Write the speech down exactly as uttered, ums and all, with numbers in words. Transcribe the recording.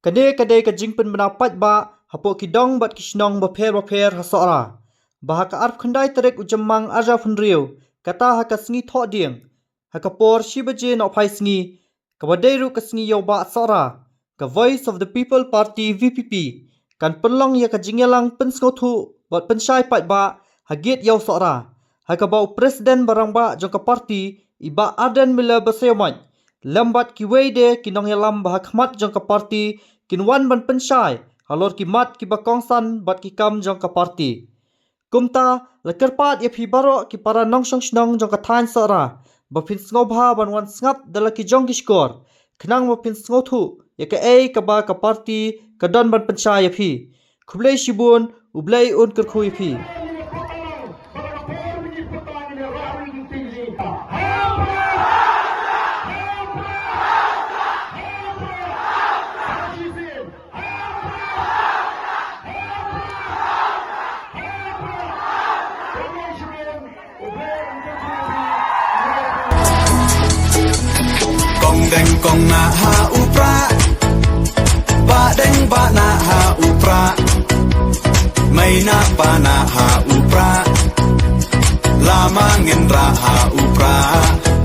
Kane ka dei ka jingpynbna paidbah hapoh ki dong bad ki shnong bapher bapher ha Sohra, ba ha ka arphew khyndai tarik u Jymmang arhajar hynriew, kata ha ka sngi Thohdieng, ha ka por shi baje nohphai sngi, kaba dei ruh ka sngi ïew bah Sohra, ka Voice of the People Party, V P P, kan pynlong ïa ka jingïalang pynsngewthuh bad pynshai paidbah ha Gate Ïew Sohra, ha kaba u President ba rangbah jong ka party, i Bah Ardent Miller Basaiawmoit, lem bad kiwei de ki nongïalam ba ha khmat jong ka party, kin wan ban pynshai halor ki mat kiba kongsan bad ki kam jong ka party. Kumta, la kyrpad ïa phi baroh ki para nongshong shnong jong ka thaiñ Sohra, ba phin sngewbha ban wan sngap da la ki jong ki shkor, khnang ba phin sngewthuh ïa kaei kaba ka party ka don ban pynshai ïa phi. Khublei shibun, U Blei un kyrkhu ïa phi. Kong deng kong nah ha u prah, bah deng bah nah ha u prah, mei nah pah nah ha u prah, lama ngin rah ha u prah.